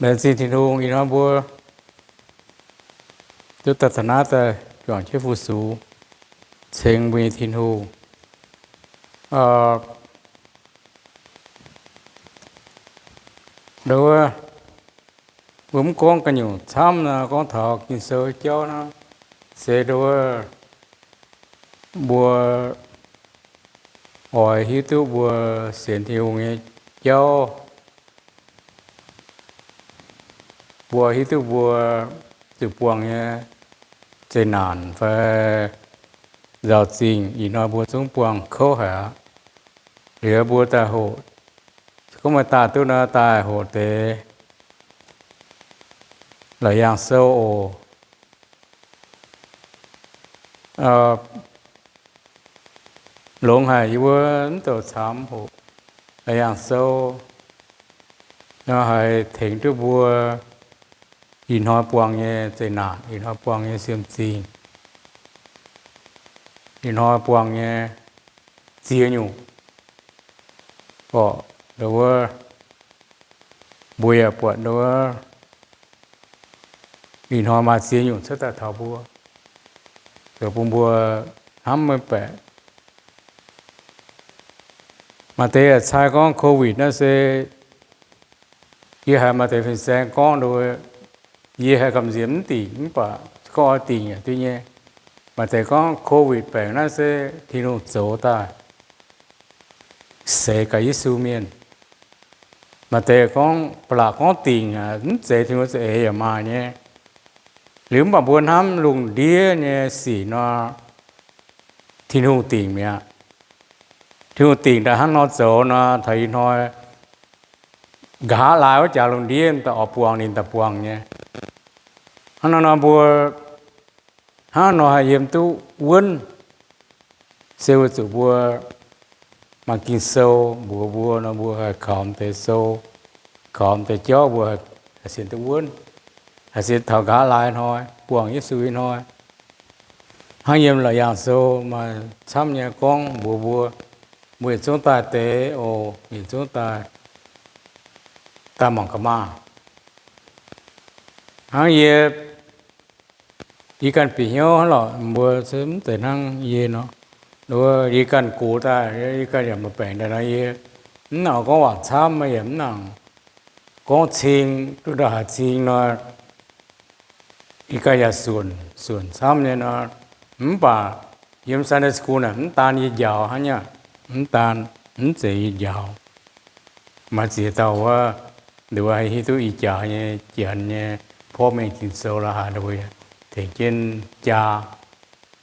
Laengz zingh Tin-Hungh ih hnoi mbuo duqv daaih taux naaiv daaih juangc jienv fu-sux ceng mbuo nyei Tin-Hungh. Nduov, mbuo mv gorngv ganh nyungc camv nor, gorngv taux Ging-Sou jauv naaiv, se nduov, mbuo oix hiuv duqv mbuo sienx Tin-Hungh nyei jauv, mbuo hiuv duqv mbuo zuqc buangh nyei zeqc naanc fai nzauh zingh, ih hnoi mbuo zungv buangh kouv haic aqv. Liuz mbuo daaih hoqc, gorngv maaih daaih duqv nor, daaih hoqc deix Laauc Yaangh Sou oc. Longx haic, yie mbuo mv douc camx hoqc Laauc Yaangh Sou nor, haiz tengx duqv mbuo ih hnoi buangh nyei zeqc naanc, ih hnoi buangh nyei siemv zingh, ih hnoi buangh nyei ziex nyungc. Orqc, nduov, mbuo yaac buatc nduov, ih hnoi maaih ziex nyungc cuotv daaih taux mbuo, zoux bun mbuo hnamv maiv baeqc. Maaih deix yaac cai gorngv COVID naaiv se, yie haiz maaih deix fin-saeng gorngv nduov, yie haiz gamh nziex mv dingc, mv baac gorngv oix dingc yaac duqv nyei. Maaih deix gorngv COVID baengc naaiv se Tin-Hungh zoux daaih seix gaax Yesu mienh. Maaih deix gorngv ba'laqc gorngv dingc, mv zeiz Tin-Hungh za'eix yaac maaih nyei. Liuz mv baac mbuo hnamv lungh ndiev nyei sic nor, Tin-Hungh dingc mi'aqv. Tin-Hungh dingc daaih hnangv nor zoux nor, taux ih hnoi nqa'haav laai wuov jaax lungh ndiev daaih oix buangh ninh daaih buangh nyei. Hnangv nor nor mbuo hnangv nor haih yiem duqv wuonv, se weic zuqc mbuo maaih Ging-Sou mbuox mbuo nor, mbuo haih kaux deix sou, kaux deix jauv mbuo haih sienx duqv wuonv, haih sienx taux nqa'haav laai hnoi, buangh Yesu ih hnoi. Hnangv yiem Laauc Yaangh Sou maaih camv nyei gorngv mbuox mbuo, mbuo yietc zungv daaih deix oc, yietc zungv daaih, daaih mangc gaax maah. Hnangv yie, yie ganh bieqc hnyouv hnangv lorqc, mbuo mv zeiz hnangv yie nor. Nduov, yie ganh gox daaih, yie ganh yaac maaih baengc daaih nor, yie mv nangc gorngv waac camv, yaac mv nangc gorngv cing, duqv ndau haaix cing nor, yie ganh yaac suonc, suonc camv nyei nor. Mv baac yiem Sunday school naaic mv daan yie njaaux hnangv nyei, mv daan, mv zeiz yie njaaux. Maaih ziex dauh wuov, nduov, haih hiuv duqv ih jaax nyei Janx nyei porv mengh Ging-Sou la'haaix, nduov, tengx jienv jaa,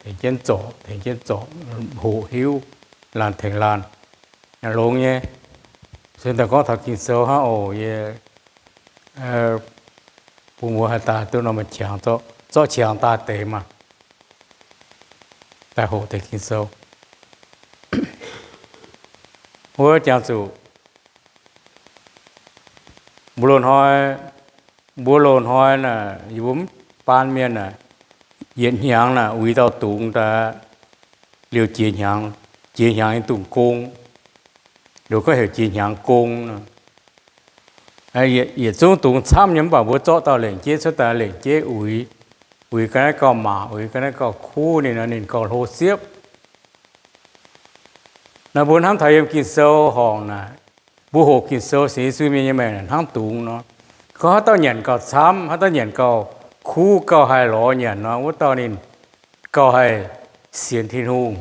tengx jienv zorc, tengx jienv zorc, hoqc hiuv, laanh tengx laanh, longx nyei. Se daaih gorngv taux Ging-Sou hnangv oc, yie bun mbuo haih daaih duqv norm qangx, zorqv qangx daaih deix maah, daaih hoqc deix Ging-Sou. Wuov jangx zuqc mbuo loz-hnoi, mbuo loz-hnoi naaic, yie mbuo mv baan mienh naaic, yietc hnyangx naaic uix dauh dungz daaih liouh jiex hnyangx, jiex hnyangx nyei dungz gong. Nduov gorngv heuc jiex hnyangx gong nor. Yietc zungv dungz camv nyei, mv baac mbuo zorqv dauh lengc jeiv cuotv daaih lengc jeiv uix, uix ga'naaiv gauh maac, uix ga'naaiv gauh kuv, ninh nor ninh gauh hlo siepv. Nor mbuo hnamv taux yiem Ging-Sou horngc naaic, mbuo hoqc Ging-Sou sienx Yesu mienh nyei maengc naaic hnangv dungz nor. Gorngv haaix dauh nyanc gauh camv, haaix dauh nyanc gauh kuv, gauh haih lorz nyanc nor, wuov dauh ninh gauh haih sienx Tin-Hungh.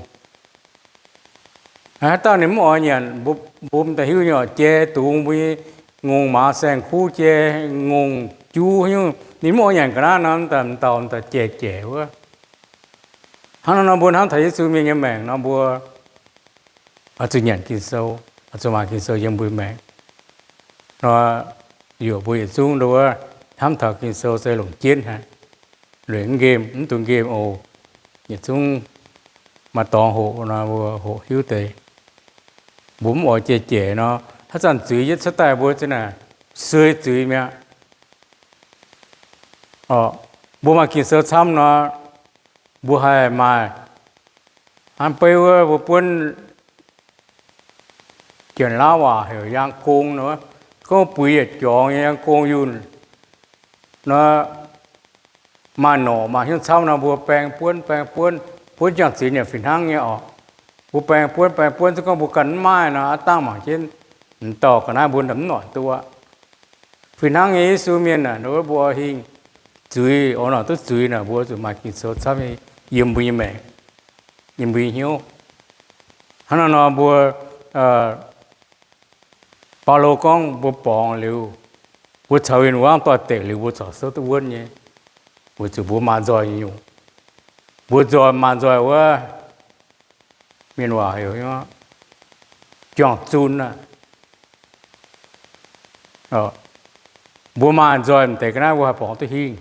Haaix dauh ninh mv oix nyanc, mbuo m'daaih hiuv nyei, jai dungz mbuo nyei ngongh maaz saeng-kuv, jai ngongh juv nyungc, ninh mv oix nyanc ga'naaiv nor, m'daaih m'dauh m'daaih jai jaic wuov. Hnangv nor nor mbuo hnamv taux Yesu mienh nyei maengc nor, mbuo oix zuqc nyanc Ging-Sou, oix zuqc maaih Ging-Sou yiem mbuo maengc nor, yuoqc mbuo yietc zungv nduov hnamv taux Ging-Sou se longc jienv haic. Lueic mv nqemh, mv dungx nqemh oc. Yietc zungv maaih dorngx hoqc nor, mbuo hoqc hiuv deix. Mbuo mv oix jai jaic nor, haaix zanc zuiz yietv cuotv daaih mbuo za'naaic suei zuiz mi'aqv. Mbuo maaih Ging-Sou camv nor, mbuo haih maaih, hnangv beiv wuov mbuo buonv janx-laauv waac heuc yaang gong nor, gorngv buix yietc jorngx nyei yaang gong yunh, nor, maaih norqc maaih hnyouv camv nor, mbuo baeng buonv, baeng buonv, buonv juangc zuiz nyei fih hnangv nyei oc. Mbuo baeng buonv, baeng buonv, se gorngv mbuo ganh mv maaih nor, aav dangh mangc jienv m'dauh ga'naaiv mbuo mv noic duqv aqv. Fih hnangv nyei Yesu mienh aah, nduov mbuo hingh zuiz, oix noic duqv zuiz naaic, mbuo zuqc maaih Ging-Sou camv nyei yiem mbuo nyei maengc, yiem mbuo nyei hnyouv. Hnangv naaiv nor mbuo, Baulo gorngv mbuo borngz liuz, mbuo caux win-wangv doix-dekc liuz, mbuo corc souv duqv wuonv nyei, weic zuqc mbuo maaih nzoih nyei nyungc. Mbuo nzoih maaih nzoih wuov, mienh waac heuc juang-zun aqv. Mbuo maaih nzoih m'deix ga'naaiv mbuo haih borngz duqv hingh.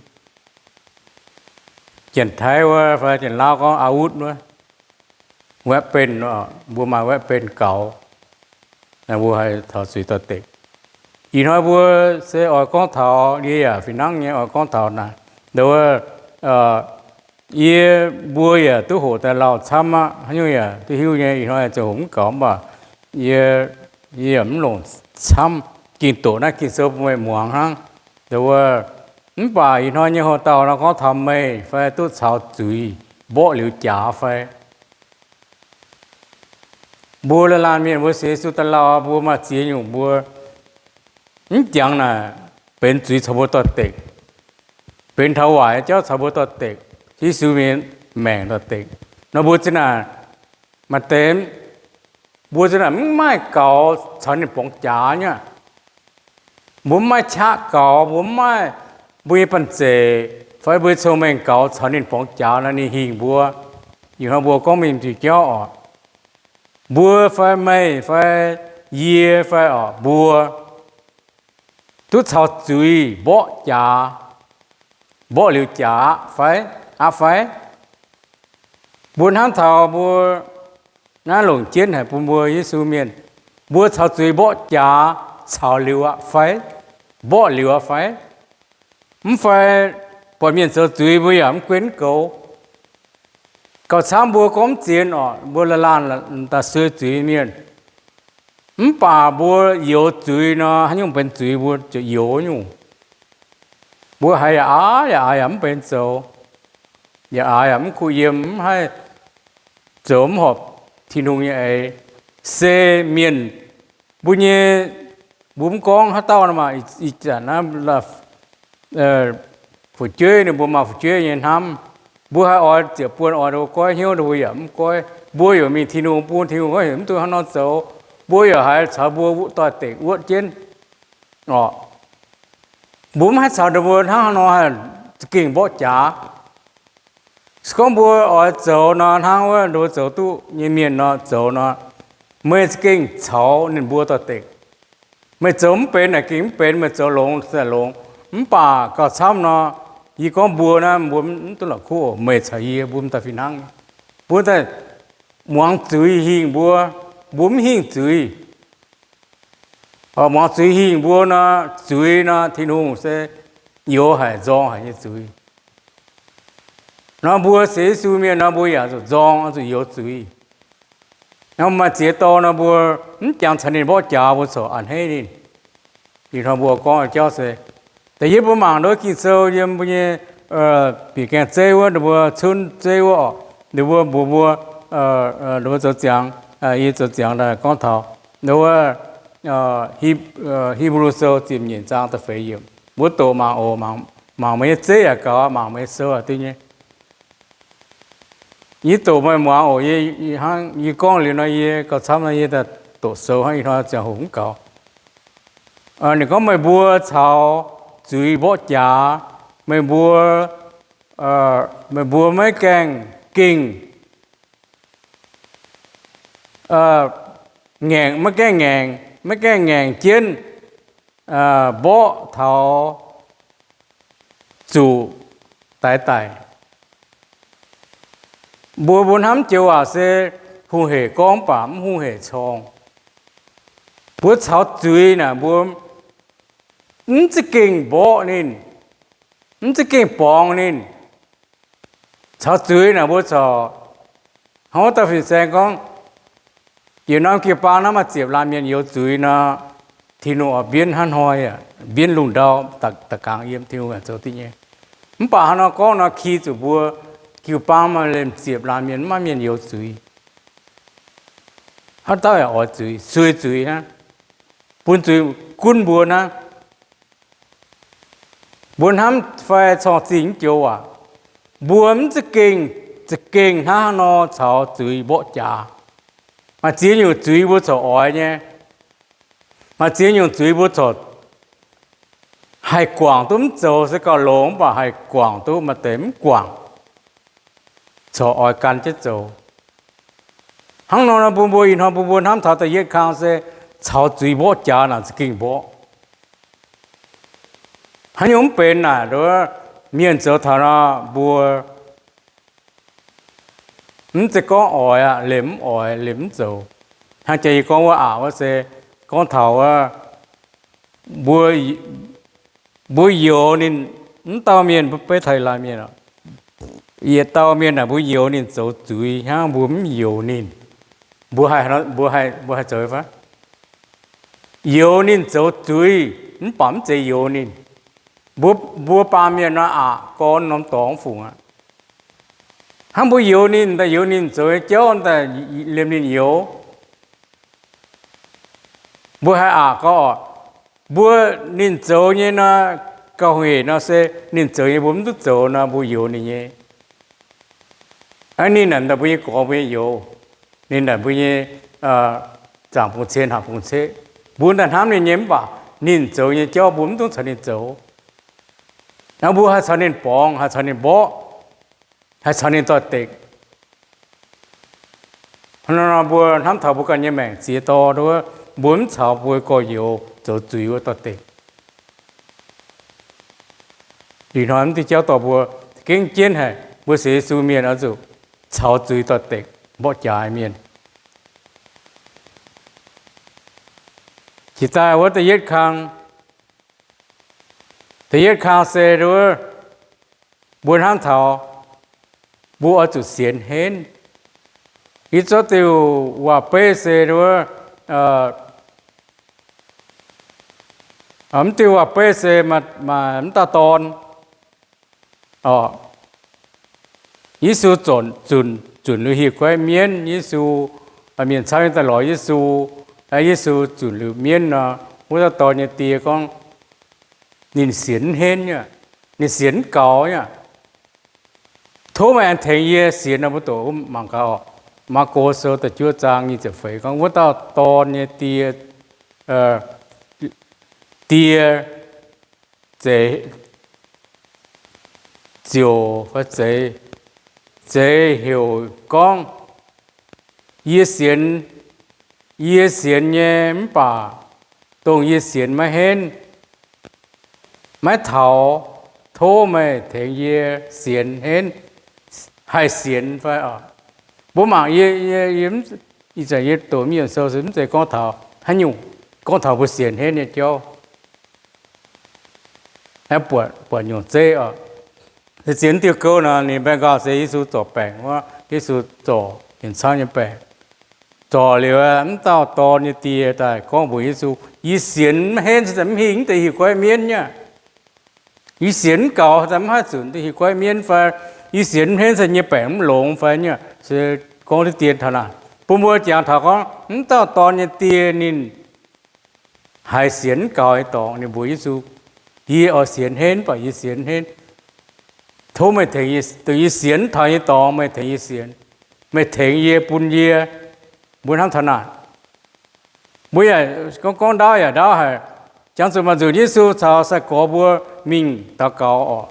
Janx-Taiv wuov fai Janx-Lauv gorngv อาวุธ wuov, weapon, mbuo maaih weapon gaux, mbuo haih taux zuiz doix-dekc. Ih hnoi mbuo se oix gorngv taux, yie yaac fih hnangv nyei oix gorngv taux naaic, nduov, yie, mbuo yaac duqv hoqc daaih lauh camv aqv, haaix nyungc yaac duqv hiuv nyei. Ih hnoi ziouc hoqc mv gaux mv baac yie, yie yaac mv longc camv. Ging-doqc naaiv Ging-Sou bun meih muangx hnangv. Nduov, mv baac ih hnoi nyei hoc-dauh nor gorngv taux meih fai duqv caux zuiz mborqv liuz jaax fai? Mbuo laanh laanh mienh mbuo sienx Yesu daaih lauh, mbuo maaih ziex nyungc mbuo mv jangx naaic benx zuiz caux mbuo doix-dekc, benx taux waaic nyei jauv caux mbuo doix-dekc, Yesu mienh maengc doix-dekc. Nor mbuo zinh naaic maaih deix, mbuo zinh naaic mv maaih gaux caux ninh borngz jaax nyei aqv. Mbuo mv maaih qaqv gaux, mbuo mv maaih mbuo nyei banh zeic fai mbuo nyei cong-mengh gaux caux ninh borngz jaax nor, ninh hingh mbuo. Ih hnoi mbuo gorngv mingh diuh jauv oc, mbuo fai meih fai yie fai oc, mbuo duqv caux zuiz mborqv jaax, mborqv liuz jaax aqv fai? Aqv fai? Mbuo hnamv taux mbuo naaiv longc jienv haic bun mbuo Yesu mienh, mbuo caux zuiz mborqv jaax caux liuz aqv fai? Mborqv liuz aqv fai? Mv fai buatc mienh zoux zuiz mbuo yaac mv guen mv goux. Gauh camv mbuo gorngv mv zien oc, mbuo laanh laanh daaih sueih zuiz mienh. Mv baac mbuo youx zuiz nor, haaix nyungc benx zuiz mbuo ziouc youx nyungc. Mbuo haiz yaac aav, yaac aav yaac mv benx zoux, yaac aav yaac mv kuh yiem, mv haih zoux mv horpc Tin-Hungh nyei eix. Se mienh mbuo nyei, mbuo mv gorngv haaix dauh nor maah, ih zanc naaiv fu'jueiv ninh mbuo maaih fu'jueiv nyei hnamv. Mbuo haih oix ziepc buonc oix ninh mbuo goiv hnyouv, ninh mbuo yaac mv goiv. Mbuo yaac mingh Tin-Hungh bun, Tin-Hungh gorngv heuc mv dungx hnangv nor zoux. Mbuo yaac haiz caux mbuo doix-dekc wuotv jienv oc. Mbuo mv haih caux ninh mbuo hnangv haaix nor haih za'gengh mborqv jaax. Se gorngv mbuo oix zoux nor, hnangv wuov ninh mbuo zoux duqv nyei mienh nor zoux nor, meih za'gengh caux ninh mbuo doix-dekc. Meih zoux mv benx naaic gengh mv benx, meih zoux longx daaih longx. Mv baac gauh camv nor, yie gorngv mbuo naaiv, mbuo mv duqv la'kuqv oc, meih caux yie mbuo m'daaih fih hnangv. Mbuo daaih muangx zuiz hingh mbuo, mbuo mv hingh zuiz. Muangx zuiz hingh mbuo nor, zuiz nor Tin-Hungh se youx haic, nzorng haic nyei zuiz. Nor mbuo sienx Yesu mienh nor, mbuo yaac zuqc nzorng, zuqc youx zuiz. Nor maaih ziex dorngx nor mbuo mv jangx caux ninh mborqv jaax, mbuo corc a'hneiv ninh. Ih hnoi mbuo gorngv jauv se, da'yietv mbuo mangc nduov Ging-Sou yiem mbuo nyei bieqc gaengh zeiv wuov, ninh mbuo cunv zeiv wuov oc, ninh mbuo mbuox mbuo, ninh mbuo zoux ziangx, yie zoux ziangx daaih gorngv taux nduov Hipv, Hipv^lu Sou ziepc nyeic zaang da'feix yiemc. Mbuo doqc mangc oc, mangc meih nyei zeiv yaac gaux, mangc meih nyei sou yaac duqv nyei. Yie doqc meih muangx oc. Yie hnangv yie gorngv liuz nor, yie gauh camv nor, yie daaih doqc sou hnangv ih hnoi ziangh hoc mv gaux. Ninh gorngv meih mbuo caux zuiz mborqv jaax, meih mbuo, meih mbuo maiv gaengh gengh ngaengc, maiv gaengh ngaengc, maiv gaengh ngaengc jienv mborqv taux zuqc daix daic. Mbuo, mbuo hnamv joux waac se hungh hec gorngv baac mv hungh hec corng. Mbuo caux zuiz naaic mbuo mv za'gengh mborqv ninh, mv za'gengh borngz ninh. Caux zuiz naaic mbuo corc, hnangv wuov dauh fin-saeng gorngv, yietc norm jiu-baang naaiv maaih ziepc laanh mienh youx zuiz nor, Tin-Hungh oix mbienv hnangv hnoi, mbienv lungh ndau, da'gaang yiem Tin-Hungh zoux dingc nyei. Mv baac hnangv nor gorngv nor, ki zuqc mbuo jiu-baang maaih lemh ziepc laanh mienh, mv maaih mienh youx zuiz. Haaix dauh yaac oix zuiz, sueih zuiz hnangv, bun zuiz gunv mbuo hnangv. Mbuo hnamv fai corng zingh mv joux aac, mbuo mv za'gengh, za'gengh hnangv haaix nor caux zuiz mborqv jaax. Maaih ziex nyungc zuiz mbuo corc oix nyei. Maaih ziex nyungc zuiz mbuo corc haih guangc duqv mv zoux, se gauh longx mv baac haih guangc duqv, maaih deix mv guangc, corc oix gan jienv zoux. Hnangv nor, bun mbuo ih hnoi bun mbuo hnamv taux da'yietv kang se caux zuiz mborqv jaax naaic za'gengh mborqv. Haaix nyungc mv benx naaic, mienh zoux taux nor mbuo mv zeiz gorngv oix aqv, liemh mv oix, liemh mv zoux. Hnangv jiex yie gorngv wuov aqc wuov se gorngv taux wuov, mbuo, mbuo youx ninh, mv dauh mienh, mbuo beiv taux laanh mienh, yietc dauh mienh naaic mbuo youx ninh zoux zuiz hnangv mbuo mv youx ninh. Mbuo haih, mbuo haih zoux fai? Youx ninh zoux zuiz mv baac mv zeiz youx ninh. Mbuo, mbuo baamh mienh nor aqc gorn norm dorngx fungc aqv. Hnangv mbuo youx ninh, daaih youx ninh zoux nyei jauv daaih liemh ninh youx. Mbuo haih aqc gorngv oc, mbuo, ninh zoux nyei nor, gauh hec nor se ninh zoux nyei mbuo mv duqv zoux nor, mbuo youx ninh nyei. Aa, ninh naaic daaih mbuo nyei gorx mbuo nyei youz, ninh naaic mbuo nyei zaangc bungx cien, haac bungx ceqv, mbuo daaih hnamv ninh nyei mv baac ninh zoux nyei jauv mbuo mv dungx caux ninh zoux. Aa, mbuo haih caux ninh borngz, haih caux ninh mborqv, haih caux ninh doix-dekc. Hnangv nor mbuo hnamv taux mbuo ganh nyei maengc ziex dorh, mbuo mv caux mbuo gorx-youz zoux zuiz wuov doix-dekc. Ih hnoi mv diuh jauv dorh mbuo gengh jienv haic, mbuo sienx Yesu mienh oix zuqc caux zuiz doix-dekc, mborqv jaax mienh. Jiex daaih wuov da'yietv kang, da'yietv kang se wuov, mbuo hnamv taux mbuo oix zuqc sienx henv. Ih zanc diuh waac-beiv se wuov, mv diuh waac-beiv se maaih mv dauh dorn, Yesu zunc, zunc liuz hieh guaiv mienv, Yesu, mienh camv nyei daaih lorz Yesu, Yesu zunc liuz mienv nor, wuov dauh dorn nyei die gorngv ninh sienx mv henv nyei, ninh sienx mv gaux nyei. Tov meih aengx tengx yie sienx nor. Mbuo doqc mangc gaax oc. Maako Sou da'juov zaang nyic ziepc feix gorngv wuov dauh dorn nyei die, die zeix, ziouc fai zeix, zeix heuc gorngv, Yie sienx, yie sienx nyei mv baac dongh yie sienx maiv henv, maiv taux, tov meih tengx yie sienx henv, haih sienx fai oc. Mbuo mangc yie, yie, yie, ih zanc yie doqc mv yiemc sou se mv zeiz gorngv taux haaix nyungc, gorngv taux mbuo sienx henv nyei jauv. Buatc, buatc nyungc zeiv oc. Se ziex diuh gouv nor, ninh mbaengx nqaauh se Yesu zorc baengc wuov, Yesu zorc yienc camv nyei baengc. Zorc liuz, mv dauh dorn nyei die daaih gorngv mbuox Yesu, Yie sienx mv henv se mv hingh deix hieh guaiv mienv nyei. Yie sienx mv gaux daaih mv haih zunc deix hieh guaiv mienv fai? Yie sienx mv henv se nyei baengc mv longx fai nyei? Se gorngv diqv dien taux naaic, bun mbuo jangx taux gorngv mv dauh dorn nyei die ninh haiz sienx mv gaux nyei dorngx, ninh mbuox Yesu, Yie oix sienx henv, mv baac yie sienx mv henv. Tov meih tengx yie, dongh yie sienx mv taux nyei dorngx meih tengx yie sienx. Meih tengx yie, bun yie, mbuo hnamv taux naaic. Mbuo yaac gorngv, gorngv ndaauv yaac ndaauv haic. Jangx zuqc maanc nzunc Yesu caux sai-gorx mbuo mingh daux gaux oc.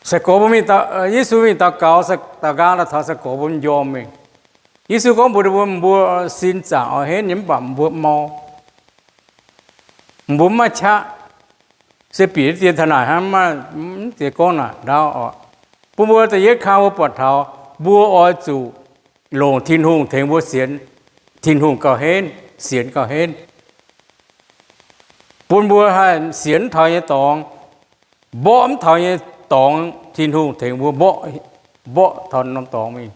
Sai-gorx mbuo mingh, Yesu mingh daux gaux, daux nqaang daaih taux sai-gorx mbuo m'njormh mingh. Yesu gorngv mbuox ninh mbuo, Mbuo sin zaangc oix henv nyei, mv baac mbuo mau, mbuo mv maaih qaqv. Se bieqc diqv dien taux naaic hnangv, mv zeiz gorngv naaic ndaauv oc. Bun mbuo da'yietv kang mbuo buatc taux mbuo oix zuqc longc Tin-Hungh tengx mbuo sienx, Tin-Hungh gauh henv, sienx gauh henv. Bun mbuo haih sienx mv taux nyei dorngx, mborqv mv taux nyei dorngx, Tin-Hungh tengx mbuo mborqv, mborqv taux norm dorngx mingh.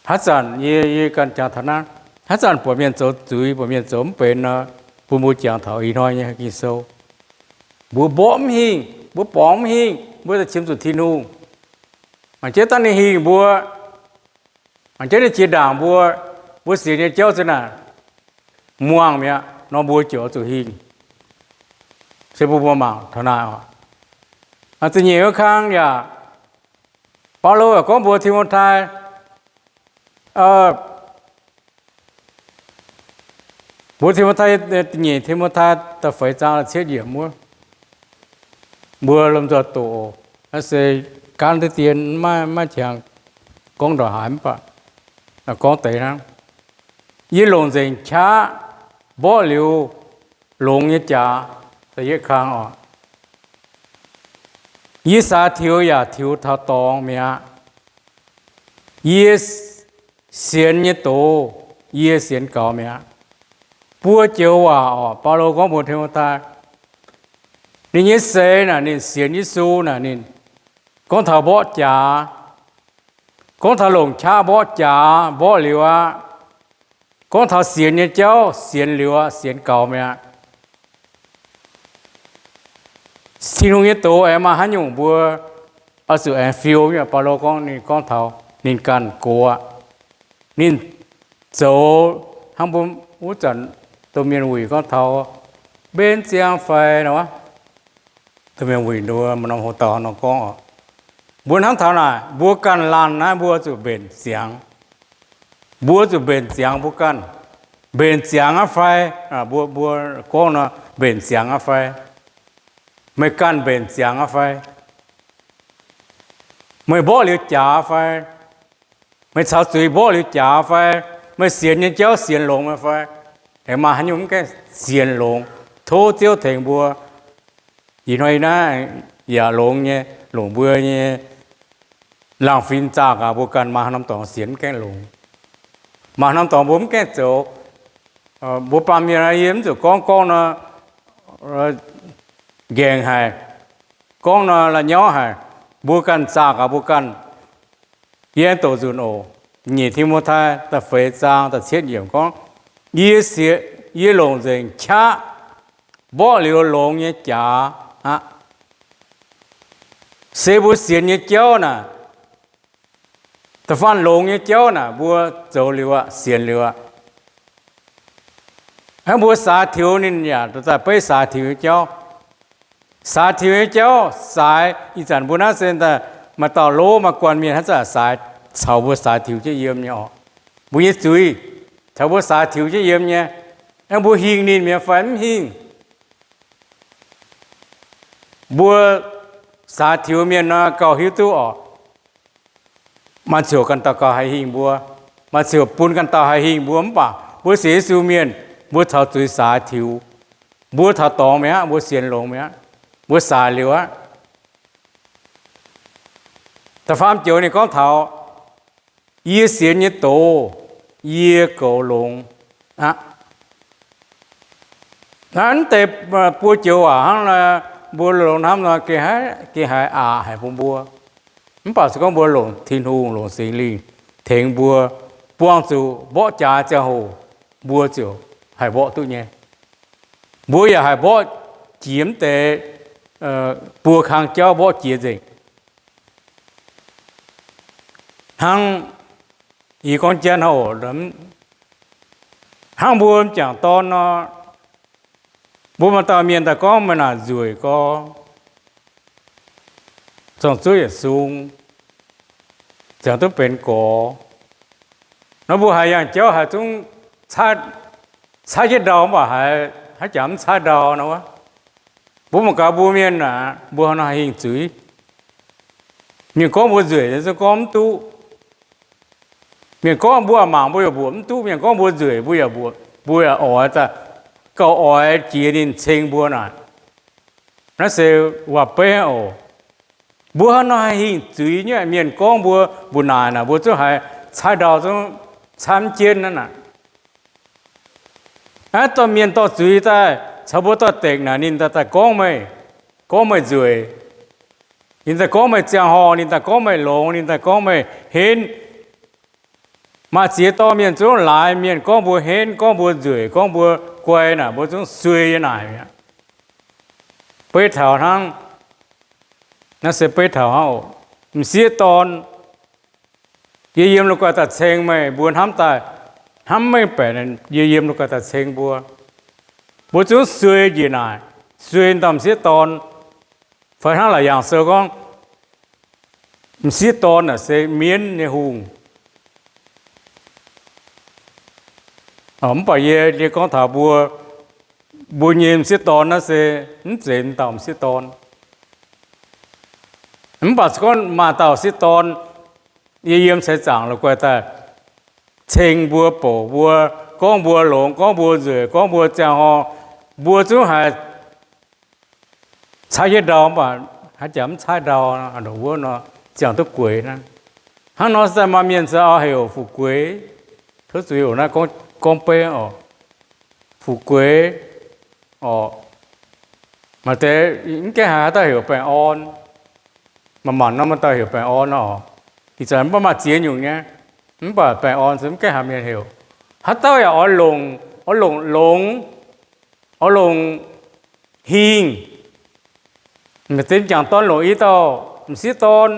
Haaix zanc yie, yie ganh jangx taux naaiv, Haaix zanc buatc mienh zoux zuiz, buatc mienh zoux mv benx nor, bun mbuo jangx taux ih hnoi nyei Ging-Sou. Mbuo mborqv mv hingh, mbuo borngz mv hingh, mbuo daaih qiemx zuqc Tin-Hungh. Mangc jienv dangh ninh hingh mbuo, mangc jienv ninh jiex ndaangc mbuo, mbuo sienx nyei jauv zinh naaic muangh mi'aqv nor, mbuo ziouc oix zuqc hingh, se bun mbuo mangc taux naaiv oc. Da'nyeic wuov kang yaac, Baulo yaac gorngv mbuox Ti^mo^tai, mbuox Ti^mo^tai, nyeic Ti^mo^tai da'feix zaang cietv yiemc wuov, mbuo lomh nzoih doqc, naaiv se gaanv diqv dien, maiv, maiv qangx gorngv ndongc haaix mv baac gorngv deix hnangv. Yie longc nzengc qaqv mborqv liuz longx nyei jaax. Da'yietv kang oc. Yie saax tiux yaac tiux taux dorngx mi'aqv. Yie sienx nyei doz, yie sienx gaux mi'aqv. Buo joux waac oc, Baulo gorngv mbuox Ti^mo^tai, ninh nyei seix naaic, ninh sienx Yesu naaic, ninh gorngv taux mborqv jaax, gorngv taux longc qaqv mborqv jaax, mborqv liuz aqv. Gorngv taux sienx nyei jauv, sienx liuz aqv, sienx gaux mi'aqv. Tin-Hungh nyei doz aengx maaih haaix nyungc mbuo oix zuqc aengx fiou nyei? Baulo gorngv ninh gorngv taux ninh ganh gox aqv. Ninh zoux hnangv mbuo wuov zanc domh mienh wuic gorngv taux mbenc ziangx fai nor, domh mienh wuic nduov maaih norm hoc dauh nor gorngv oc. Mbuo hnamv taux naaic, mbuo ganh laanh naaiv mbuo zuqc mbenc ziangx. Mbuo zuqc mbenc ziangx mbuo ganh. Mbenc ziangx aqv fai? Mbuo, mbuo gorngv nor, mbenc ziangx aqv fai? Meih ganh mbenc ziangx aqv fai? Meih mborqv liuz jaax fai? Meih caux zuiz mborqv liuz jaax fai? Meih sienx nyei jauv sienx longx fai? Aengx maaih haaix nyungc mv gaengh sienx longx? Tov Ziouv tengx mbuo. Ih hnoi naaiv yaac longx nyei, longc mbuo nyei laangh fim zaah gaax mbuo ganh maaih haaix norm dorngx sienx mv gaengh longx, maaih haaix norm dorngx mbuo mv gaengh zoux. Mbuo baamh mienh yie mv zuqc gorngv, gorngv nor nqaengc haic, gorngv nor la'nyauv haic, mbuo ganh zaah gaax mbuo ganh. Yie aengx doqc nzunc oc. Nyic Ti^mo^tai da'feix zaang da'cietv yiemc gorngv, yie, yie longc nzengc qaqv mborqv liuz longx nyei jaax aqv. Se mbuo sienx nyei jauv naaic, da'faanh longx nyei jauv naaic mbuo zoux liuz aqv, sienx liuz aqv. Hnangv mbuo saax tiux ninh yaac daaih beiv saax tiux nyei jauv. Saax tiux nyei jauv saaix, ih zanc mbuo naaiv se daaih maaih dauh lov maaih guanh mienh hnangv zanc saaix caux mbuo saax tiux jienv yiem nyei oc. Mbuo nyei zuiz caux mbuo saax tiux jienv yiem nyei. Hnangv mbuo hingh ninh mi'aqv fai mv hingh? Mbuo saax tiux mienh nor gauh hiuv duqv oc. Maaih ziouc ganh dauh gauh haih hingh mbuo, maaih ziouc bun ganh dauh haih hingh mbuo, mv baac mbuo sienx Yesu mienh, mbuo caux zuiz saax tiux. Mbuo taux dorngx mi'aqv, mbuo sienx longx mi'aqv, mbuo saax liuz aqv. Da'faam joux ninh gorngv taux, yie sienx nyei doz, yie goux longx aqv. Naaiv deix buo joux waac hnangv nor, mbuo longx hnamv nor, gengh haiz aqc haic bun mbuo. Mv baac se gorngv mbuo longc Tin-Hungh, longc Singx Lingh tengx mbuo, buangh zuqc mborqv jaax ziangh hoc, mbuo ziouc haih mborqv duqv nyei. Mbuo yaac haih mborqv jiex mv deix buo kang jauv, mborqv jiex nzengc. Hnangv yie gorngv jienv hnangv oc, hnangv mbuo m'jangc dorn nor, mbuo maaih dauh mienh daaih gorngv meih naaic nzueic gorx, zorng-zuov yietc sung, ziangx duqv benx gorx nor, mbuo haiz yangh jauv haiz zungv caaiv jienv ndau, mv baac haiz haaix jaax mv caaiv ndau nor, mbuo mangc gaax mbuo mienh aac, mbuo hnangv nor haih hingh zuiz. Mienh gorngv mbuo nzueic, zungv gorngv mv duqv. Mienh gorngv mbuo mangc, mbuo yaac mbuoqc mv duqv. Mienh gorngv mbuo nzueic, mbuo yaac mbuoqc, mbuo yaac oix daaih gauh oix jiex ninh ceng mbuo naaic. Naaiv se waac-beiv oc. Mbuo hnangv nor haih hingh zuiz nyei. Mienh gorngv mbuo mbu'naaic naaic, mbuo zungv haiz caaiv ndau, zungv caaiv mv jienv naaiv naaic. Aav, dorh mienh dorh zuiz daaih caux mbuo doix-dekc naaic, ninh daaih daaih gorngv meih, gorngv meih nzueic. Ninh daaih gorngv meih ziangh horh, ninh daaih gorngv meih longx, ninh daaih gorngv meih henv. Maaih ziex dorn mienh zungv laaix mienh gorngv mbuo henv, gorngv mbuo nzueic, gorngv mbuo guai naaic, mbuo zungv suei yiem naaic mi'aqv. Beiv taux hnangv, naaiv se beiv taux hnangv oc. M'sieqv dorn, yie yiem la'guaih daaih ceng meih mbuo hnamv daaih, hnamv mengh baeqc, yie yiem la'guaih daaih ceng mbuo. Mbuo zungv suei njiec naaic, suei dauh m'sieqv dorn. Fai hnangv Laauc Yaangh Sou gorngv, m'sieqv dorn naaic se mienv nyei hungh. Mv baac yie, yie gorngv taux mbuo, mbuo nyei m'sieqv dorn naaiv se mv zeiz m'dauh m'sieqv dorn. Mv baac se gorngv maaih dauh m'sieqv dorn, yie yiem seix zaangc la'guaih daaih ceng mbuo, bouc mbuo, gorngv mbuo longx, gorngv mbuo nzueic, gorngv mbuo ziangh horngh, mbuo zungv haiz caaiv jienv ndau, mv baac haaix jaax mv caaiv ndau, ndongc wuov nor ziangh duqv gueix naaiv. Hnangv nor se daaih maaih mienh se oix heuc fu'jueiv. Tov zuiz oc, naaiv gorngv beiv oc. Fu'jueiv oc. Maaih deix mv gaengh haiz haaix dauh heuc baengh orn. Manc-manc nor maaih dauh heuc baengh orn oc. Ih zanc mv baac maaih ziex nyungc nyei, mv baac baengh orn se mv gaengh haiz mienh heuc. Haaix dauh yaac oix longc, oix longc longx, oix longc hingh. Maaih deix m'jangc dorn longc i dauh m'sieqv dorn,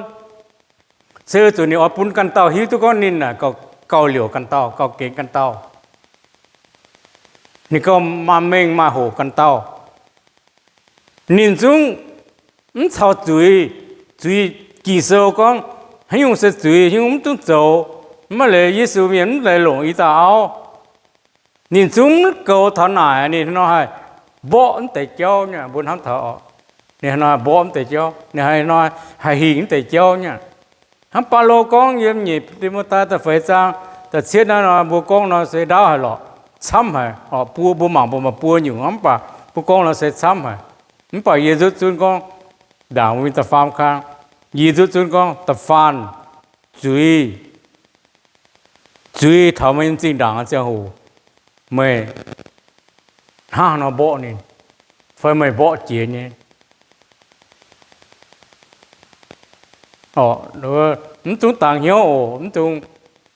se zuqc ninh oix bun ganh dauh hiuv duqv gorngv ninh naaic gauh liouc ganh dauh, gauh gengx ganh dauh. Ninh gauh maaih mengh maaih hoc ganh dauh. Ninh zungv mv caux zuiz, zuiz Ging-Sou gorngv haaix nyungc se zuiz, haaix nyungc mv dungx zoux. Mv maaih leiz Yesu mienh mv leiz longc i dauh auv. Ninh zungv mv goux taux naaic, ninh nor haih mborqv mv deix jauv nyei, mbuo hnamv taux oc. Ninh nor haih mborqv mv deix jauv, ninh nor haih hingh mv deix jauv nyei. Hnangv Baulo gorngv yiem nyeic Ti^mo^tai da'feix zaang da'cietv naaiv nor, mbuo gorngv nor se ndaauv haic lorqc, camv haic oc. Buo, mbuo mangc mbuo maaih buo nyungc mv baac mbuo gorngv nor se camv haic. Mv baac yie nzutv zunv gorngv ndaangc mbuo mingh da'faam kang, yie nzutv zunv gorngv da'faanh zuiz, zuiz taux meih nyei zinh ndaangc ziangh hoc, meih hnangv haaix nor mborqv ninh, fai meih mborqv jiex nyei. Mv dungx dangx hnyouv oc, mv dungx,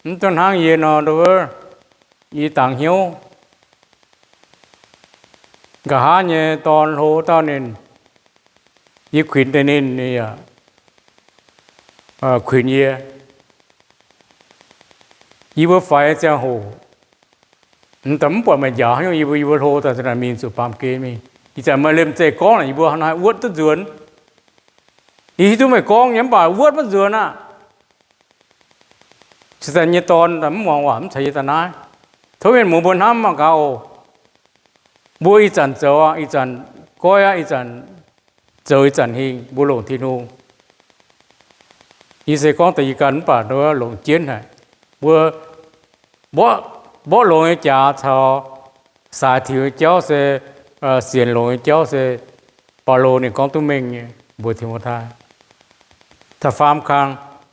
mv dungx hnangv yie nor, yie dangx hnyouv. Nqa'haav nyei dorn hlo dauh ninh, yie kuinx deix ninh, ninh yaac kuinx yie. Yie mbuo faix ziangh hoc, mv daaih mv buatc meih njaaux haaix nyungc, yie mbuo, yie mbuo hlo daaih mingh zuqc baamh gen mingh. Ih zanc meih liemh zeih gorngv naaic, yie mbuo hnangv haaix wuotv duqv nzuonx. Yie hiuv duqv meih gorngv nyei mv baac wuotv maiv nzuonx aqv. Se daaih nyei dorn mv muangx waac, mv caux yie daaih naaiv. Tov mienh muoz mbuo hnamv mangc gaax oc. Mbuo ih zanc zoux aqv, ih zanc goiv aqv, ih zanc zoux ih zanc hingh, mbuo longc Tin-Hungh. Yie se gorngv deix yie ganh mv baac nduov longc jienv haic. Mbuo mborqv longx nyei jaax caux saaix tiux nyei jauv se, sienx longx nyei jauv se, Baulo ninh gorngv duqv mengh nyei mbuox Ti^mo^tai. Da'faam kang,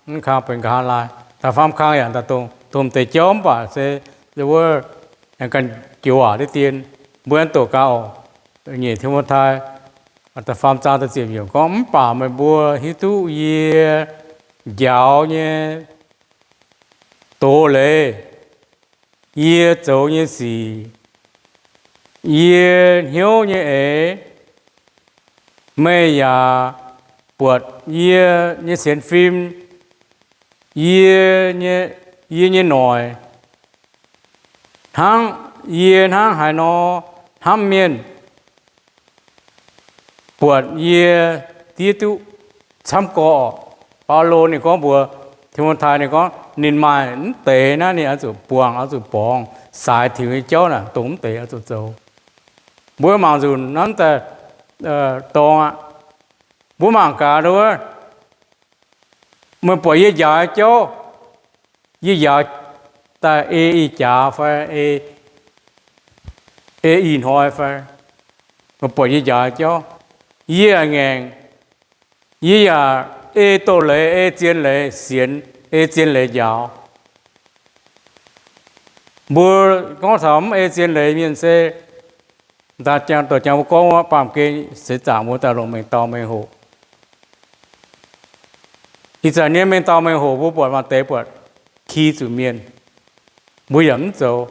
mv kang benx nqa'haav laai. Da'faam kang yaac daaih dongh, dongh deix jauv mv baac se, wuov, ganh joux waac diqv dien. Mbuo aengx doqc gaax oc. Nyic Ti^mo^tai da'faam zaang da'ziepc yiemc gorngv, mv baac meih mbuo hiuv duqv yie njaaux nyei doz leiz, yie zoux nyei sic, yie hnyouv nyei eix, meih yaac buatc yie nyei sienx fim, yie, yie nyei noic, hnangv yie hnangv haaix nor hnamv mienh, buatc yie diev duqv camv gorqv. Baulo ninh gorngv mbuox Ti^mo^tai, ninh gorngv ninh maaih mv deix naaiv ninh oix zuqc buangh, oix zuqc borngz, saaix tiux nyei jauv naaic dongh mv deix oix zuqc zoux. Mbuo mangc nzunc naaiv daaih dorngx aqv. Mbuo mangc gaax wuov, meih buatc yie njaaux jauv, yie njaaux daaih ei ih jaax fai ei ih hnoi fai, meih buatc yie njaaux jauv, yie yaac ngaengc, yie yaac ei doz-leiz, ei zien leiz sienx, ei zien leiz njaaux. Mbuo gorngv taux mv ei zien leiz mienh se, daaih jangx, doqc jangx mbuo gorngv wuov, baamh gen seix zaangc mbuo daaih longc mengh dauh mengh hoc. Ih zanc nyei mengh dauh mengh hoc mbuo buatc maaih deix buatc ki zuqc mienh. Mbuo yaac mv zoux.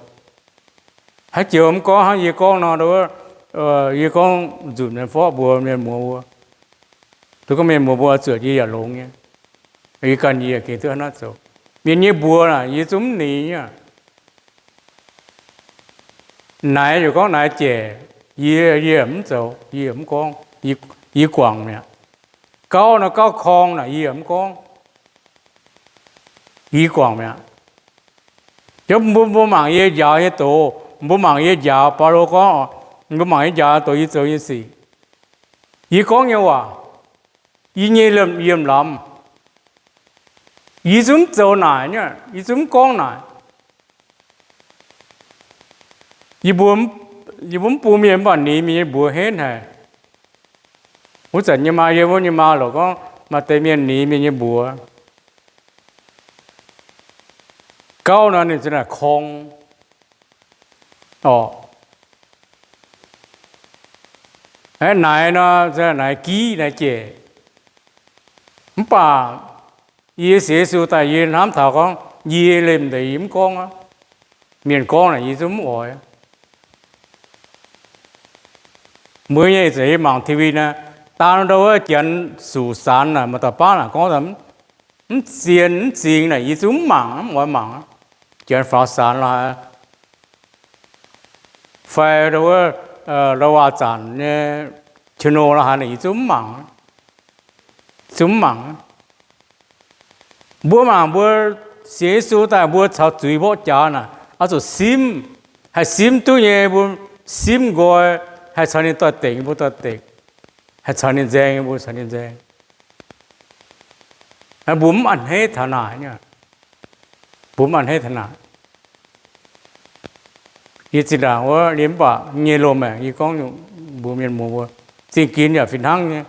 Haaix joux mv gorngv hnangv yie gorngv nor, yie gorngv nzunc mienh forv mbuox mienh muoz mbuo, duqv gorngv mienh muoz mbuo zuotc yie yaac longx nyei. Yie ganh yie gengh duqv hnangv naaiv zoux. Mienh nyei mbuox naaic yie zungv mv nix nyei. Naaiv yaac gorngv naaiv jaic, yie, yie mv zoux, yie mv gorngv, yie guangc mi'aqv. Gauv nor gauv korng naaic yie mv gorngv, yie guangc mi'aqv. Mbuo, mbuo mangc yie njaaux nyei doz, mbuo mangc yie njaaux, Baulo gorngv, mbuo mangc yie njaaux doz yie zoux nyei sic. Yie gorngv nyei waac, yie nyei yiemh lamz, yie zungv mv zoux naaic, yie zungv mv gorngv naaic. Yie mbuo mv bun mienh mv baac nix mienh nyei mbuox henv haic. Wuov zanc nyei maa, yie wuov nyei maa lorqc gorngv maaih deix mienh nix mienh nyei mbuox. Gauv nor ninh za'naaic korng orqc. Naaiv nor naaiv giv naaiv jaic. Mv baac yie sienx Yesu daaih yie hnamv taux gorngv yie lemh ndeic yie mv gorngv aqv. Mienh gorngv naaic yie zungv mv oix. Mbuo nyei ih zanc yie mangc T V naaiv, daan ndau wuov Janx Suqc Saanx naaic, maaih dauh baav naaic gorngv mv zien mv zingx naaic yie zungv mv mangc, mv oix mangc. Janx Faaux Saanx la'haaix, fai ndau wuov Lauv Waac Zanc nyei channel la'haaix naaic yie zungv mv mangc, zungv mv mangc. Mbuo mangc mbuo sienx Yesu daaih mbuo caux zuiz mborqv jaax naaic oix zuqc simv, haih simv duqv nyei mbuo simv nqoi, haih caux ninh doix-dekc mbuo doix-dekc, haih caux ninh nzaeng mbuo caux ninh nzaeng. Mbuo mv a'hneiv taux naaic, mbuo mv a'hneiv taux naaic. Yie zinh ndaangc wuov liemh mv baac nyei loz-maengc yie gorngv mbuox mienh muoz mbuo, zingh ginx yaac fih hnangv nyei.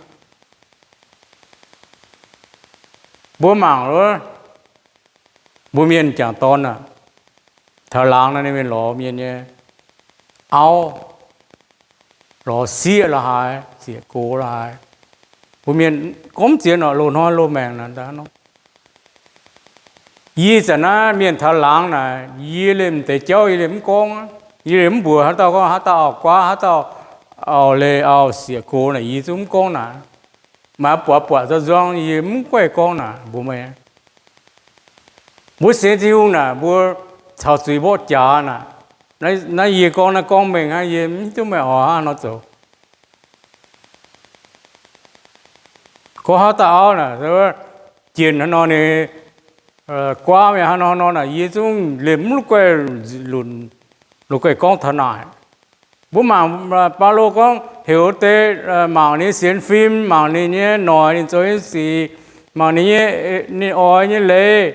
Mbuo mangc wuov, mbuo mienh jangc dorn aah, taux laangz nor ninh mienh lorz mienh nyei auv, lorz sieqv la'haaix, sieqv gox la'haaix. Mbuo mienh gorngv ziex norqc loz-hnoi loz-maengc naaic. Yie zanc naaiv mienh taux laangz naaic, yie liemh deix jauv yie liemh mv gorngv. Yie liemh mv mbuox haaix dauh gorngv haaix dauh auv-guaav, haaix dauh auv-leih, auv-sieqv gox naaic, yie zungv mv gorngv naaic. Maaih buatc buatc nzong-nzong yie mv guaih gorngv naaic mbuox meih. Mbuo sienx Tin-Hungh naaic mbuo caux zuiz mborqv jaax naaic. Naaiv yie gorngv naaiv gorngv mengh hnangv, yie mv hiuv duqv meih oix hnangv haaix nor zoux. Gorngv haaix dauh auv naaic, jienh haaix nor ninh guaav mingh haaix nor haaix nor naaic, yie zungv liemh mv la'guaih lunc, la'guaih gorngv taux naaic. Mbuo mangc Baulo gorngv heuc deix mangc ninh nyei sienx fim, mangc ninh nyei noic, ninh zoux nyei sic, mangc ninh nyei, ninh oix nyei leiz,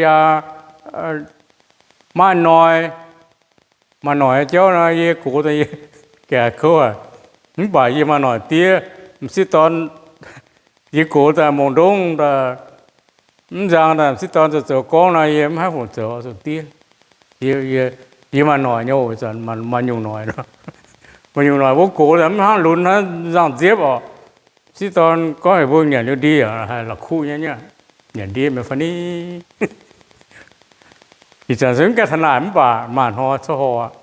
yaac maaih noic. Maaih noic jauv nor, yie gox daaih yie ga'kouv aqv. Mv baac yie maaih noic diev, m'sieqv dorn, yie gox daaih mongh ndongv daaih, mv nzang daaih m'sieqv dorn zoux zoux gorngv nor, yie mv haih fungc zoux, zoux diev. Yie maaih noic nyei oc, maaih nyungc noic. Maaih nyungc noic mbuo gox daaih mv hnangv lunx hnangv nzangh nziepv oc. M'sieqv dorn gorngv heuc mbuo nyanc liuz ndie, haih la'kuqv nyei, nyanc ndie mi'aqv fai ni. Ih zanc se mv gaengh taux naaic mv baac maaih hnoi coqv hor aqv.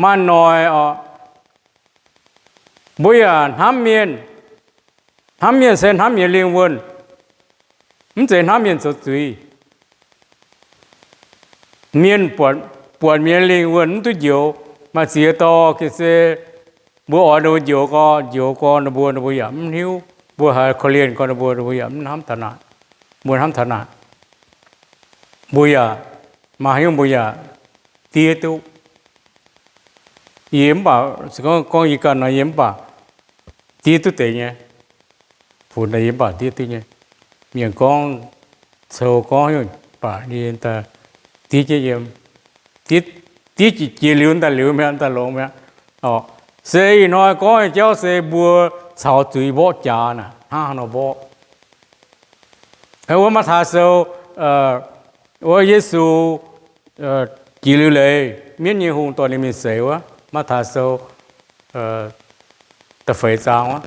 Maaih noic oc. Mbuo yaac hnamv mienh. Hnamv mienh se hnamv nyei lingh wuonh, mv zeiz hnamv mienh zoux zuiz. Mienh buatc mienh nyei lingh wuonh mv duqv njoux. Maaih ziex dauh gengh se mbuo oix ninh mbuo njoux gorx, njoux gorx ninh mbuo, ninh mbuo yaac mv hiuv. Mbuo haiz korv-lienh gorx ninh mbuo, ninh mbuo yaac mv hnamv taux naaic. Mbuo hnamv taux naaic, mbuo yaac maaih haaix nyungc mbuo yaac diev duqv. Yie mv baac se gorngv, gorngv yie ganh nor, yie mv baac diev duqv deix nyei. Funx daaih yie mv baac diev duqv nyei. Mienh gorngv, cou gorngv haaix nyungc baac yie diev jienv yiem. Diev jiex liuz daaih liuz mi'aqv, daaih longx mi'aqv. Se ih hnoi gorngv nyei jauv se mbuo caux zuiz mborqv jaax naaic, hnangv haaix nor mborqv. Wuov Matv^taai Sou, wuov Yesu jiex liuz leiz, mienv nyei hungh dorh ninh mingh seix wuov, Matv^taai Sou da'feix zaang wuov.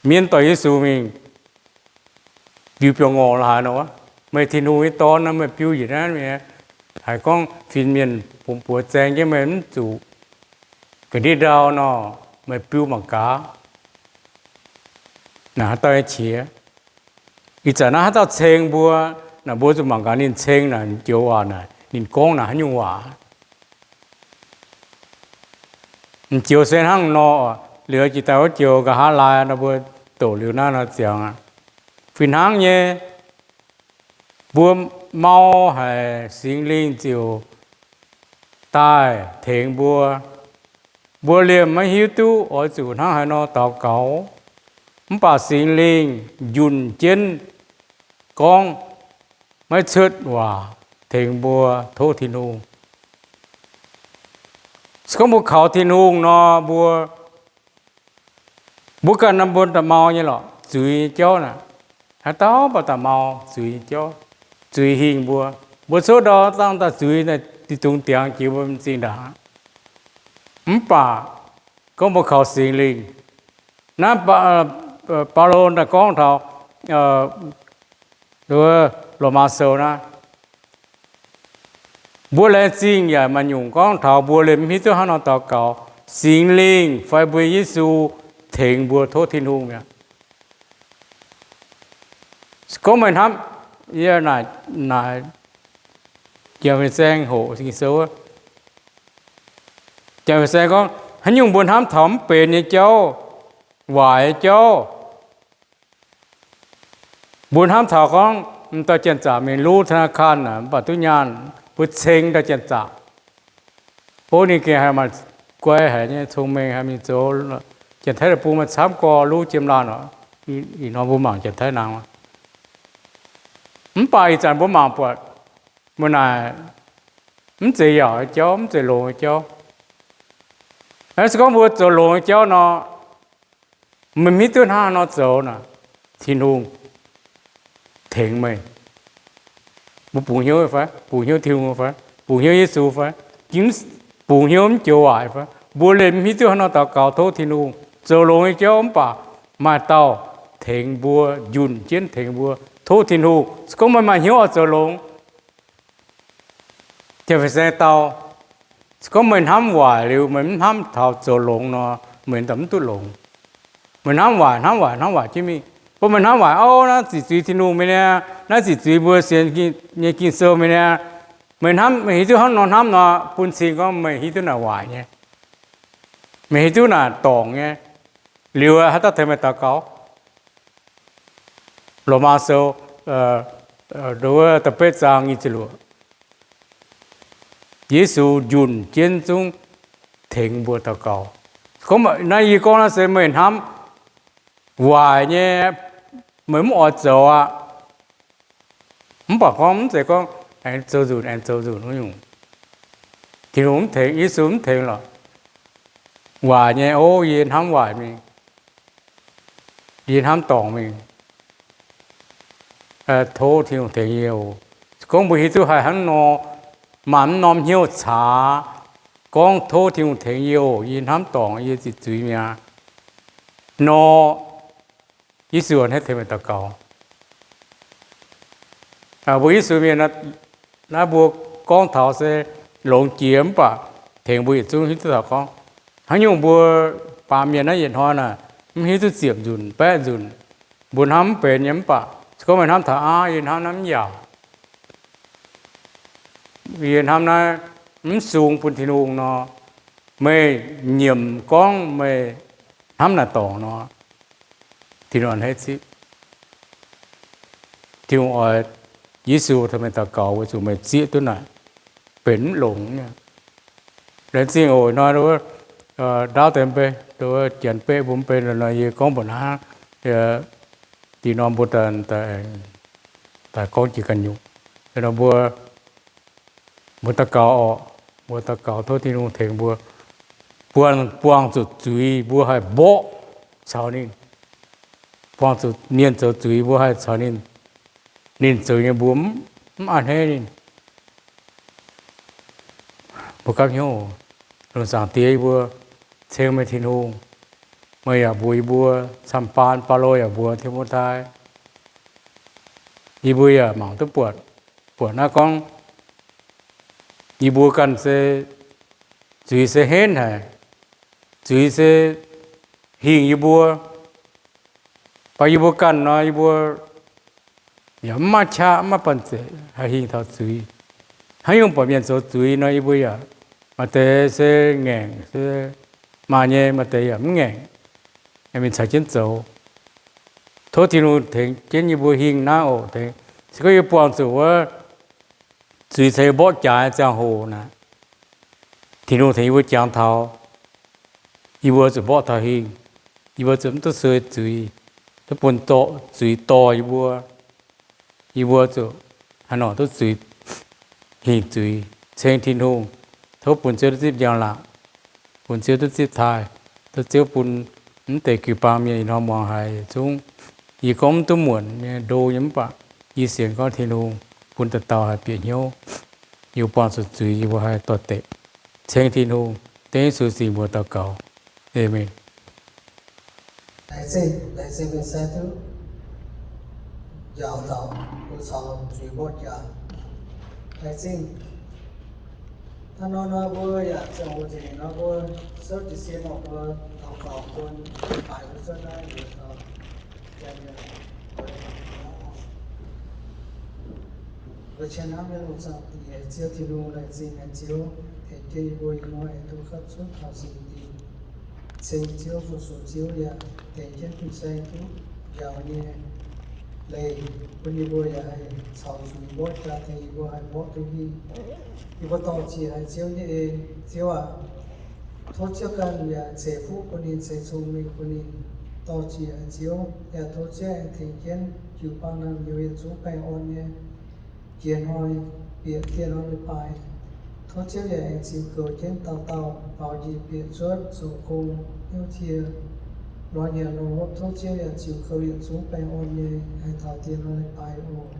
Mienv dorh Yesu mingh ndiux biauv-ngorc la'haaix nor wuov. Meih Tin-Hungh nyei Dorn nor, meih biu yietc naaiv mi'aqv. Haiz gorngv fin-mienh bungx buoz zaeng jienv meih mv zuqc ga'ndiev ndau nor, meih biu mangc gaax. Naaic haaix dauh nyei qiex? Ih zanc naaiv haaix dauh ceng mbuo? Naaic mbuo zuqc mangc gaax ninh ceng naaic joux waac naaic, ninh gorngv naaic haaix nyungc waac. M'joux se hnangv nor, liuz jiex daaih wuov joux nqa'haav laai nor mbuo doqc liuz naaiv nor ziangx aqv. Fih hnangv nyei, mbuo mau haic Singx Lingh ziouc daaih tengx mbuo. Mbuo liemh maiv hiuv duqv oix zuqc hnangv haaix nor daux gaux, mv baac Singx Lingh njunh jienv gorngv maiv cuotv waac tengx mbuo tov Tin-Hungh. Se gorngv mbuo kaux Tin-Hungh nor, mbuo, mbuo ganh naaiv mbuo da'mau nyei lorqc, zuiz nyei jauv naaic. Haaix dauh mv baac da'mau zuiz nyei jauv, zuiz hingh mbuo. Mbuo cuotv ndau dangh daaih zuiz naaic, dingh dungz diangx jiex mbuo m'zing ndaangc. Mv baac gorngv mbuo kaux Singx Lingh, naaiv Baulo daaih gorngv taux Lomaa Sou naaiv, mbuo laengz zingh yaac maaih nyungc gorngv taux mbuo liemh mv hiuv duqv hnangv nor daux gaux, Singx Lingh fai mbuo Yesu tengx mbuo tov Tin-Hungh mi'aqv. Se gorngv meih hnamv, yie naaic, naaic Janx-Fin-Saeng hoqc Ging-Sou wuov, Janx-Fin-Saeng gorngv, haaix nyungc mbuo hnamv taux mv benx nyei jauv, waaic nyei jauv, mbuo hnamv taux gorngv m'dauh janx-zaqc mingh luv ธนาคาร naaic mv baac duqv nyaanh, mbuo ceng dauh janx-zaqc. O, ninh gengh haiz maaih guai haic nyei, cong-mengh haic, mingh zoux Janx-Taiv deic-bung maaih camv gorx luv jiem laanh oc. Ih hnoi mbuo mangc Janx-Taiv naang. Mv baac ih zanc mbuo mangc buatc, mbuo naaic mv zeiz yaauc nyei jauv, mv zeiz longx nyei jauv. Se gorngv mbuo zoux longx nyei jauv nor, meih mv hiuv duqv hnangv haaix nor zoux naaic, Tin-Hungh tengx meih. Mbuo bungx hnyouv fai? Bungx hnyouv Tin-Hungh fai? Bungx hnyouv Yesu fai? Bungx hnyouv mv joux waaic fai? Mbuo liemh mv hiuv duqv haaix nor daux gaux tov Tin-Hungh. Zoux longx nyei jauv mv baac maaih dauh tengx mbuo, njunh jienv tengx mbuo. Tov Tin-Hungh. Se gorngv meih maaih hnyouv oix zoux longx, Janx-Fin-Saeng dau, se gorngv meih hnamv waaic liuz meih mv hnamv taux zoux longx nor, meih daaih mv duqv longx. Meih hnamv waaic, hnamv waaic, hnamv waaic jienv mingh. Bun meih hnamv waaic, o, naaiv ziqc zuiz Tin-Hungh mingh niaa, naaiv ziqc zuiz mbuo sienx nyei Ging-Sou mingh niaa. Meih hnamv, meih hiuv duqv hnangv nor hnamv nor, bun cing gorngv meih hiuv duqv naaic waaic nyei, meih hiuv duqv naaic dorngc nyei. Liuz haaix dauh tengx meih daux gaux? Lomaa Sou wuov da'betv zaang nyic ziepc luoqc, Yesu njunh jienv zungv tengx mbuo daux gaux. Gorngv naaiv yie gorngv naaiv se meih hnamv waaic nyei, meih mv oix zoux aqv. Mv baac gorngv mv zeiz gorngv aengx zoux nzunc, aengx zoux nzunc wuov nyungc. Tin-Hungh mv tengx, Yesu mv tengx lorqc. Waaic nyei, o, yie hnamv waaic mingh, yie hnamv dorngc mingh. Tov Tin-Hungh tengx yie oc. Gorngv mbuo hiuv duqv haih hnangv nor, maaih mv norm hnyouv caax, gorngv tov Tin-Hungh tengx yie oc, yie hnamv dorngc, yie ziqc zuiz mi'aqv nor, Yesu a'hneiv tengx meih daux gaux. Mbuo Yesu mienh naaiv, mbuo gorngv taux se longx jiex mv baac tengx mbuo yietc zungv hiuv duqv taux gorngv, haaix nyungc mbuo baamh mienh naaiv yietc hnoi naaic mv hiuv duqv ziepc nzunc baeqv nzunc, mbuo hnamv mv benx nyei mv baac se gorngv meih hnamv taux aav, yie hnamv naaiv mv yaauc, yie hnamv naaiv mv sung bun Tin-Hungh nor, meih nyiemc gorngv meih hnamv naaic dorngc nor, Tin-Hungh a'hneiv zipv. Tin-Hungh oix Yesu tengx meih daux gaux weic zuqc meih zieqv duqv naaic benx mv longx nyei. Laengz zingh oc. Ih hnoi ndaauv deix mv bei, janx beqv mbuo mv bei nor, yie gorngv mbuox naaiv, diuh norm mbuo daaih gorngv jiex ganh nyungc. Nor mbuo, mbuo daux gaux oc. Mbuo daux gaux tov Tin-Hungh tengx mbuo buangh, buangh zuqc zuiz mbuo haih mborqv caux ninh, buangh zuqc mienh zoux zuiz mbuo haih caux ninh, ninh zoux nyei mbuo mv a'hneiv ninh. Mbuo gapv hnyouv, Lungh zaangc Diex yie mbuo, ceng meih Tin-Hungh, meih yaac mbuox yie mbuo camv-baan, Baulo yaac mbuox Ti^mo^tai, yie mbuo yaac mangc duqv buatc, buatc naaiv gorngv yie mbuo ganh se zuiz se henv haic, zuiz se hingh yie mbuo. Baac yie mbuo ganh nor, yie mbuo yaac mv maaih qaqv, mv maaih banh zeic haih hingh taux zuiz. Haaix nyungc buatc mienh zoux zuiz nor, yie mbuo yaac maaih deix se ngaengc, se maaih nyei, maaih deix yaac mv ngaengc, mingh caux jienv zoux. Tov Tin-Hungh tengx jienv yie mbuo hingh naaiv oc. Tengx se gorngv yie buangh zuqc wuov zuiz caux yie mborqv jaax nyei ziangh hoc naaic, Tin-Hungh tengx yie mbuo jangx taux, yie mbuo zuqc mborqv taux hingh. Yie mbuo zuqc mv duqv sueih zuiz, duqv bun zuiz dorh yie mbuo. Yie mbuo zuqc haaix nor duqv zuiz, hingh zuiz. Ceng Tin-Hungh, tov bun Ziouv duqv zipv njang-laangc, bun Ziouv duqv zipv taaih, tov Ziouv bun mv deix jiu-baang mienh ih hnoi muangx haiz yietc zungv, yie gorngv mv duqv muonc nyei, ndo nyei, mv baac yie sienx gorngv Tin-Hungh bun dauh dauh haih bieqc hnyouv. Yie mbuo buangh zuqc zuiz, yie mbuo haih doix-dekc. Ceng Tin-Hungh, dengv Yesu singx mbuox daux gaux. Aamen. Laengz zingh, laengz zingh mienh saeng duqv njaaux daux mbuo caux zuiz mborqv jaax. Laengz zingh. Hnangv nor nor mbuo yaac ziangh hoc nzengc nor mbuo souv jiez sin oc, mbuo daux gaux bun baaic mbuo cuotv naaiv nzuonx taux janx mienh. Mbuo cien hnamv nyei lungh zaangc Diex, Ziouv Tin-Hungh, laengz zingh haic Ziouv tengx jienv yie mbuo ih hnoi aengx duqv gapv cuotv taux singx dingh. Ceng Ziouv, fu-sux Ziouv yaac tengx jienv fin-saeng duqv njaaux nyei leiz bun yie mbuo yaac haih caux zuiz mborqv jaax tengx yie mbuo haih mborqv duqv hingh. Yie mbuo dorh jiex haic Ziouv nyei en. Ziouv aac, tov Ziouv ganh yaac ceix fuqv bun ninh, ceix cong-mengh bun ninh. Dorh jiex haic Ziouv, yaac tov Ziouv aengx tengx jienv jiu-baang naamh nyouz yietc zungv baengh orn nyei jiex hnoi bieqc dieh hnoi leiz-baaix. Tov Ziouv yaac aengx ziux kouv jienv dauh dauh faaux njiec bieqc cuotv zoux gong hnyouv cie lorz nyanc lorz hopv. Tov Ziouv yaac ziux kouv yietc zungv baengh orn nyei haih taux dieh hnoi leiz-baaix oc.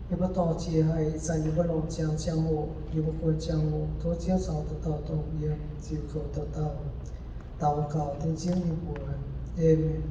Yie mbuo dorh jiex haic, ih zanc yie mbuo longc ziangx ziangh hoc, yie mbuo guon ziangh hoc, tov Ziouv caux dauh dauh dongh yiem, ziux kouv dauh dauh. Daux gaux dengv Ziouv nyei mbuox. Aamen.